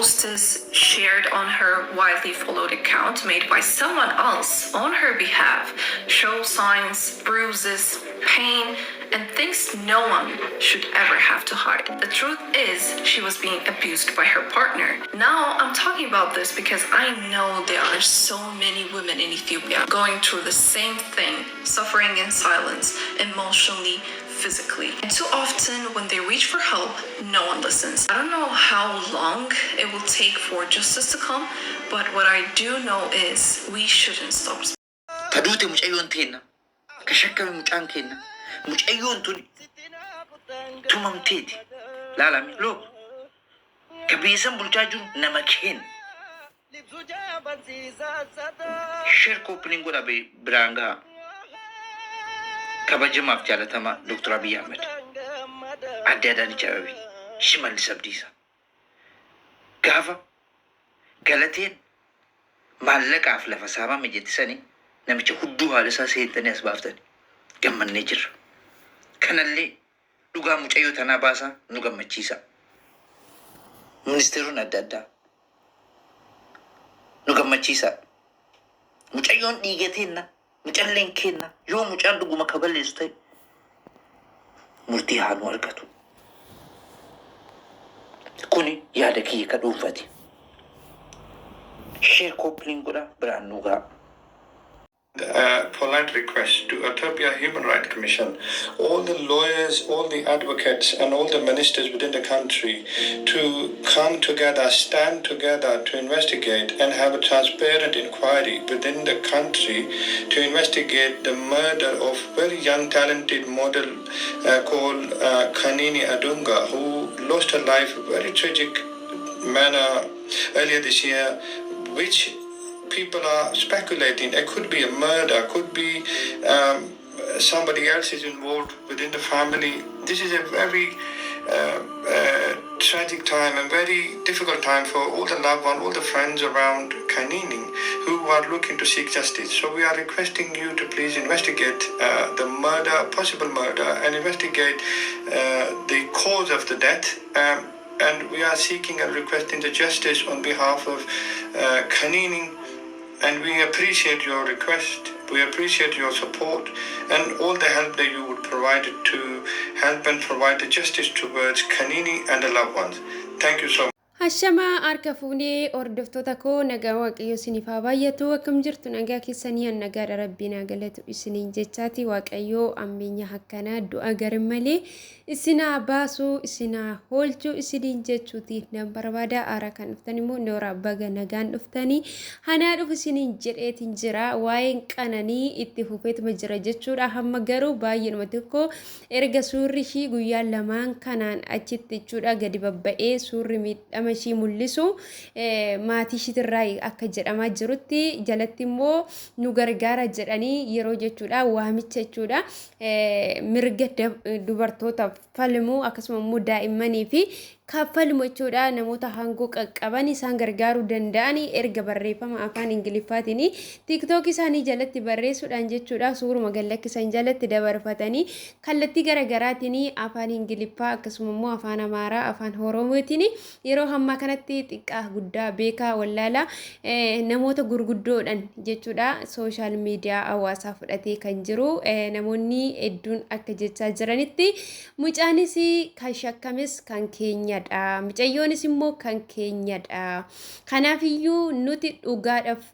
Posts shared on her widely followed account made by someone else on her behalf show signs, bruises, pain, and things no one should ever have to hide. The truth is, she was being abused by her partner. Now, I'm talking about this because I know there are so many women in Ethiopia going through the same thing, suffering in silence, emotionally, physically. And too often, when they reach for help, no one listens. I don't know how long it will take for justice to come, but what I do know is we shouldn't stop. Ta duute mucayyoon teenna. Ka shakkame mucaan keenna. Mucayyoon tun tumamteeti. Laalame look. Ka biyya san bulchaa jiru nama keenna. Share copy link godha biraan gahaa. Kabajamaaf jaalatamaa Dr. Abiy Ahmed, Aadde Adaanech Abeebee, Shimallis Abdiisaa. Gaafa Galateen maallaqaaf lafa saamame jette sani namicha hudduu haadha isaa seentanii as baaftani. Gammannee jirra. Kanallee dhugaa mucayyoo tanaa baasaa nu gammachiisaa. Ministeeronni adda addaa nu gammachiisaa. Mucayyoon dhiiga teenna, mucalleen keenna yoo mucaan dhuguma ka balleessu ta'e murtii haa nu argatu. Kuni yaada kiyya ka dhuunfati. Share copy link godhaa biraan nu gahaa. Polite request to Ethiopia Human Rights Commission, all the lawyers, all the advocates, and all the ministers within the country to come together, stand together to investigate and have a transparent inquiry within the country to investigate the murder of very young, talented model called Kanini Adunga, who lost her life in a very tragic manner earlier this year, which people are speculating it could be a murder, could be somebody else is involved within the family. This is a very tragic time and very difficult time for all the loved ones, all the friends around Kanini who are looking to seek justice. So we are requesting you to please investigate the murder, possible murder, and investigate the cause of the death. And we are seeking and requesting the justice on behalf of Kanini, and we appreciate your request, we appreciate your support and all the help that you would provide to help and provide the justice towards Kanini and the loved ones. Thank you so much. Ashamaa harka fuunee hordoftoota koo, nagaa Waaqayyo isiniif haa baay'atu. Akkam jirtu? Nagaa keessanii? An nagaadha, Rabbiin haa galatu isiniin jechaati. Waaqayyoo ammeenya akkanaa du'a gar malee isinaa baasuu, isinaa oolchuu isiniin jechuuti nan barbaada. Haaraa kan dhuftan immoo noora, baga nagaan dhuftanii, hanaa dhufu isiniin jedheetiin jira. Waa'een Qananii itti fufeetuma jira jechuudha. Hamma garuu baay'eenuma tokko erga suurri ishii guyyaa lamaan kanaan achitti jechuudha gadi babba'ee, suurri miidhama ishii mul'isu maatii ishiitirraa akka jedhamaa jirutti jalatti immoo nu gargaara jedhanii yeroo jechuudha waamicha jechuudha mirga dubartootaaf falmuu, akkasuma immoo daa'immanii fi kaffalmu jechuudha, namoota hangoo qaqqaban isaan gargaaruu danda'an erga barreeffama afaan Ingiliffaatiin TikTok isaanii jalatti barreessuudhaan jechuudha suuruma gallakkisan jalatti dabarfatanii kallattii garaagaraatiin afaan Ingiliffaa, akkasuma immoo afaan Amaaraa, afaan Oromootiin yeroo ammaa kanatti xiqqaa guddaa, beekaa wallaalaa, namoota gurguddoodhaan jechuudha social media hawaasaa fudhatee kan jiru. Namoonni hedduun akka jechaa jiranitti mucaanis kan shakkames kan keenyadha. Mucayyoonis immoo kan keenyadha. Kanaafiyyuu nuti dhugaadhaaf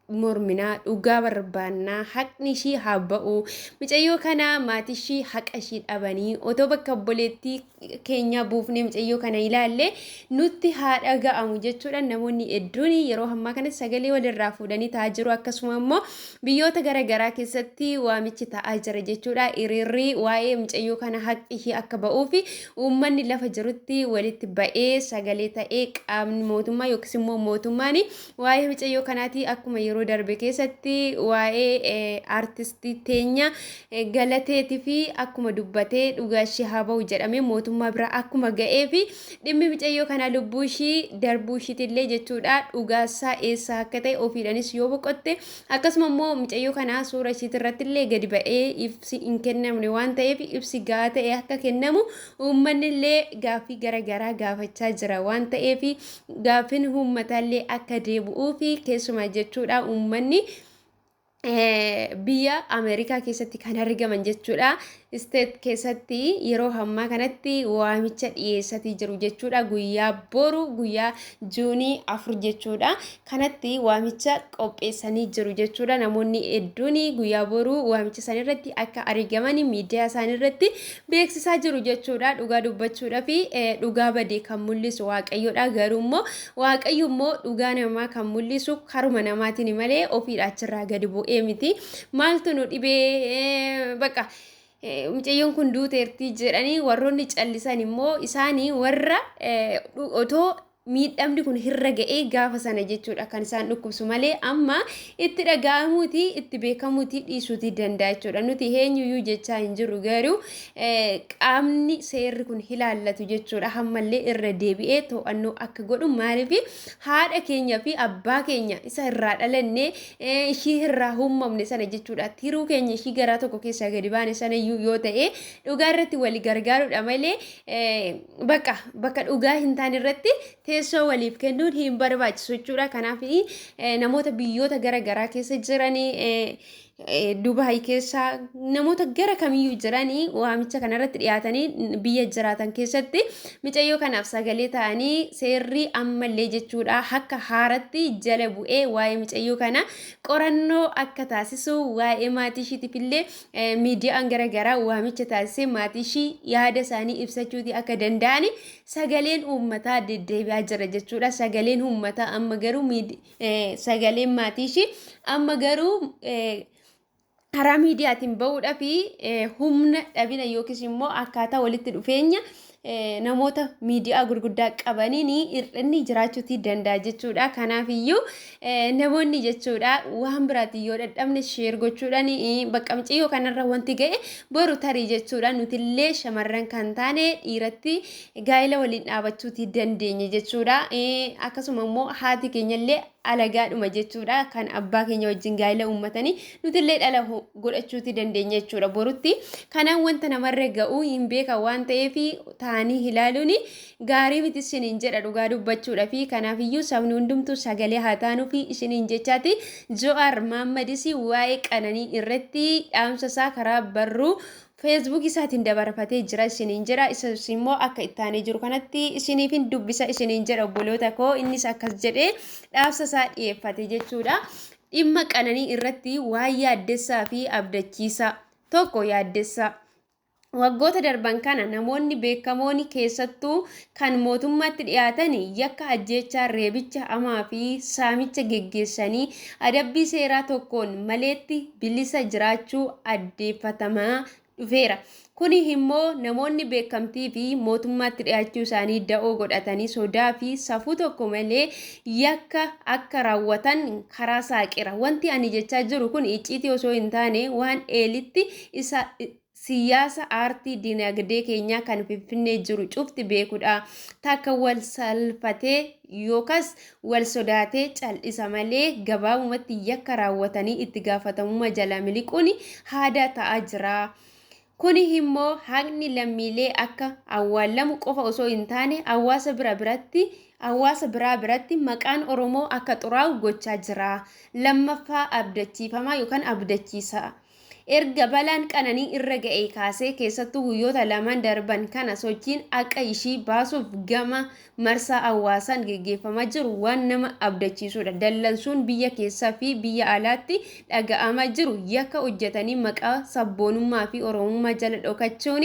morminaa, dhugaa barbaannaa, haqni ishii haa ba'u. Mucayyoo kana maatii ishii haqa ishii dhabanii otoo bakka obboleettii keenyaa buufnee mucayyoo kana ilaalle nutti haa dhaga'amu jechuudha. Namoonni hedduun yeroo ammaa kana sagalee walirraa fuudhanii ta'aa jiru. Akkasuma immoo biyyoota garaagaraa keessatti waamichi ta'aa jira jechuudha. Hiriirri waa'ee mucayyoo kana haqni ishii akka ba'uuf uummanni lafa jirutti walitti ba'ee sagalee ta'ee qaamni mootummaa yookiis immoo mootummaan waa'ee mucayyoo kanaatii akka Akkuma yeroo darbe keessatti waa'ee artistii teenya Galateetii fi akkuma dubbatee dhugaa ishee haa ba'u jedhamee mootummaa bira akkuma ga'ee fi dhimmi mucayyoo kanaa lubbuu ishii darbuu ishiitillee jechuudha dhugaasaa eessaa akka ta'e ofiidhanis yoo boqotte akkasuma immoo mucayyoo kanaa suura ishiitirratti illee gadi ba'ee ibsi hin kennamne waan ta'eef ibsi gahaa ta'e akka kennamu uummanni illee gaaffii garaagaraa gaafachaa jira waan ta'eef gaaffiin uummataallee akka deebi'uu fi keessumaa jechuudha uummanni biyya Ameerikaa keessatti kan argaman jechuudha. Isteet keessatti yeroo ammaa kanatti waamicha dhiyeessatii jiru jechuudha. Guyyaa boru guyyaa Juunii 4 jechuudha. Kanatti waamicha qopheessanii jiru jechuudha. Namoonni hedduun guyyaa boruu waamicha isaanii irratti akka argaman miidiyaa isaanii irratti beeksisaa jiru jechuudha. Dhugaa dubbachuudhaa fi dhugaa badee kan mul'isu Waaqayyoodha. Garuu immoo Waaqayyo immoo dhugaa namaa kan mul'isu karuma namaatiin malee ofiidha achirraa gadi bu'ee miti. Maaltu nu dhibee bakka mucayyoon kun duuteerti jedhanii warroonni callisan immoo isaanii warra otoo miidhamni kun hirra ga'ee gaafa sana jechuudha kan isaan dhukkubsu malee amma itti dhaga'amuuti itti beekamuuti dhiisuuti danda'a jechuudha. Nuti eenyuyyuu jechaa hin jirru garuu qaamni seerri kun ilaallatu jechuudha ammallee irra deebi'ee to'annoo akka godhu maaliif haadha keenya fi abbaa keenya isa irraa dhalannee ishii irraa uumamne sana jechuudha tiruu keenya ishii garaa tokko keessaa gadi baane sana iyyuu yoo ta'e dhugaa irratti wali gargaaruudha malee bakka bakka dhugaa hin taane irratti teessoo waliif kennuun hin barbaachisu jechuudha. Kanaaf namoota biyyoota gara garaa keessa jiranii Dubaay keessa namoota gara kamiyyuu jiranii waamicha kanarratti dhiyaatanii biyya jiraatan keessatti micayyoo kanaaf sagalee ta'anii seerri ammallee jechuudha akka haaratti jala bu'ee waa'ee micayyoo kana qorannoo akka taasisu waa'ee maatii ishiitiif illee miidiyaan garaagaraa waamicha taasisee maatii ishii yaada isaanii ibsachuuti akka danda'an sagaleen uummataa deddeebi'aa jira jechuudha. Sagaleen uummataa amma garuu sagaleen maatii ishii amma garuu karaa miidiyaatiin bahuudhaa fi humna dhabina yookiis immoo akkaataa walitti dhufeenya namoota miidiyaa gurguddaa qabaniin hir'inni jiraachuutii danda'a jechuudha. Kanaaf iyyuu namoonni jechuudha waan biraatiin yoo dadhabne share gochuudhaan bakka mucayyoo kanarra wanti ga'e boru tarii jechuudha nutillee shamarran kan taane dhiiratti gaa'ela waliin dhaabachuutii dandeenya jechuudha. Akkasuma immoo haati keenyallee alagaadhuma jechuudha kan abbaa keenya wajjin gaa'ela uummatanii nutillee dhala godhachuutii dandeenya jechuudha borutti. Kanaan wanta namarra ga'uu hin beekan waan ta'eef ta'anii ilaaluun gaarii miti isiniin jedha dhugaa dubbachuudha fi kanaaf iyyuu sabni hundumtuu sagalee haa taanuu fi isiniin jechaati. Jo'aar Maammadis waa'ee Qananii irratti dhaamsa isaa karaa barruu feesbuuk isaatiin dabarfatee jira isiniin jedha. Isas immoo akka itti aanee jiru kanatti isiniifin dubbisa isiniin jedha obboloota koo. Innis akkas jedhee dhaamsa isaa dhiyeeffate jechuudha. Dhimma Qananii irratti waan yaaddessaa fi abdachiisaa tokko yaaddessaa. Waggoota darban kana namoonni beekamoon keessattuu kan mootummaatti dhiyaatan yakka ajjeechaa, reebicha hamaa fi saamicha geggeessanii adabbii seeraa tokkoon maleetti bilisa jiraachuu addeeffatamaa dhufeera. Kuni immoo namoonni beekamtii fi mootummaatti dhiyaachuu isaanii da'oo godhatanii sodaa fi safuu tokko malee yakka akka raawwatan karaa saaqera. Wanti ani jechaa jiru kun icciitii osoo hin taane waan eelitti isa siyaasa aartii dinagdee keenyaa kan Finfinnee jiru cufti beekudha. Takka wal salfatee yookaas wal sodaatee cal'isa malee gabaabumatti yakka raawwatanii itti gaafatamummaa jalaa miliquun aadaa ta'aa jira. Kuni immoo haqni lammiilee akka awwaallamu qofa osoo hin taane hawaasa bira biratti hawaasa biraa biratti maqaan Oromoo akka xuraa'u gochaa jira. Lammaffaa abdachiifamaa yookaan abdachiisaa. Erga balaan Qananii irra ga'ee kaasee keessattuu guyyoota lamaan darban kana sochiin haqa ishii baasuuf gama marsaa hawaasaan geggeeffamaa jiru waan nama abdachiisudha. Dallansuun biyya keessaa fi biyya alaatti dhaga'amaa jiru yakka hojjetanii maqaa sabboonummaa fi Oromummaa jala dhokachuun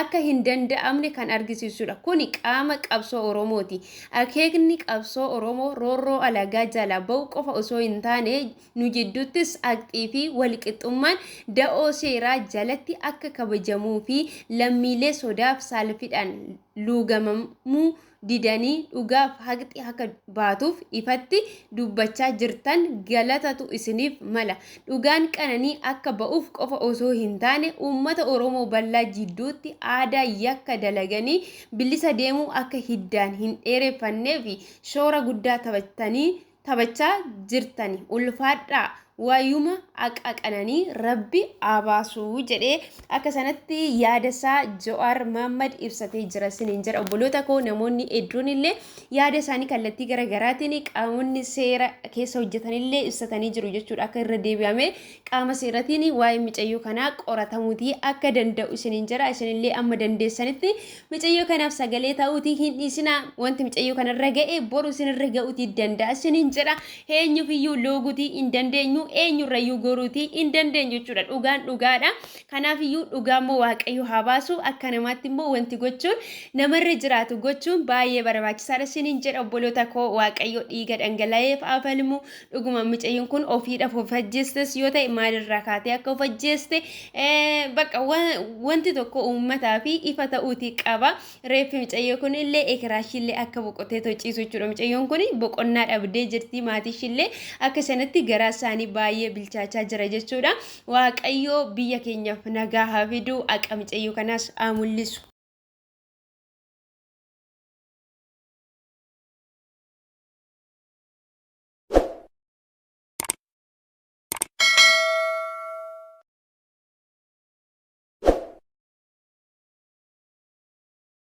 akka hin danda'amne kan argisiisudha. Kuni qaama qabsoo Oromooti. Akeekni qabsoo Oromoo roorroo alagaa jalaa ba'u qofa osoo hin taane nu jidduuttis haqxii fi walqixxummaan da'oo seeraa jalatti akka kabajamuu fi lammiilee sodaaf saalfidhaan luugamamuu didanii dhugaaf haqxi akka baatuuf ifatti dubbachaa jirtan galatatu isiniif mala. Dhugaan qananii akka ba'uuf qofa osoo hin taane uummata Oromoo bal'aa jidduutti aadaa yakka dalaganii bilisa deemuu akka hiddaan hin dheereffanneef shoora guddaa taphatanii taphachaa jirtani. Ulfaadhaa waayuma haqa qananii rabbi haa baasuu jedhee akka sanatti yaada isaa Jawaar Mahaammad ibsatee jira isiniin jedha. Obboloota koo namoonni hedduun illee yaada isaanii kallattii garaagaraatiin qaamonni seera keessa hojjetan illee ibsatanii jiru jechuudha. Akka irra deebi'amee qaama seeratiin waa'ee micayyoo kanaa qoratamuutii akka danda'u isiniin jedha. Isinillee amma dandeessanitti micayyoo kanaaf sagalee ta'uutii hin dhiisinaa. Wanti micayyoo kanarra ga'e boru isinirra ga'uutii danda'a isiniin jedha. Eenyufiyyuu looguutii hin dandeenyu, eenyurrayyuu goruutii hin dandeenyu jechuudha. Dhugaan dhugaadha. Kanaafiyyuu dhugaa immoo Waaqayyo haa baasu. Akka namaatti immoo wanti gochuun namarra jiraatu gochuun baay'ee barbaachisaadha isiniin jedha obboloota koo. Waaqayyo dhiiga dhangala'eef haa falmu. Dhuguma mucayyoon kun ofiidhaaf of ajjeestes yoo ta'e maalirraa kaatee akka of ajjeeste bakka wanti tokko uummataa fi ifa ta'uutii qaba. Reeffi mucayyoo kun illee ekiraashiillee akka boqotee tociisu jechuudha. Mucayyoon kun boqonnaa dhabdee jirti. Maatii ishiillee akka sanatti garaa isaanii baay'ee bilchaachaa jira jechuudha. Waaqayyoo biyya keenyaaf nagaa haa fidu. Haqa mucayyoo kanaas haa mul'isu.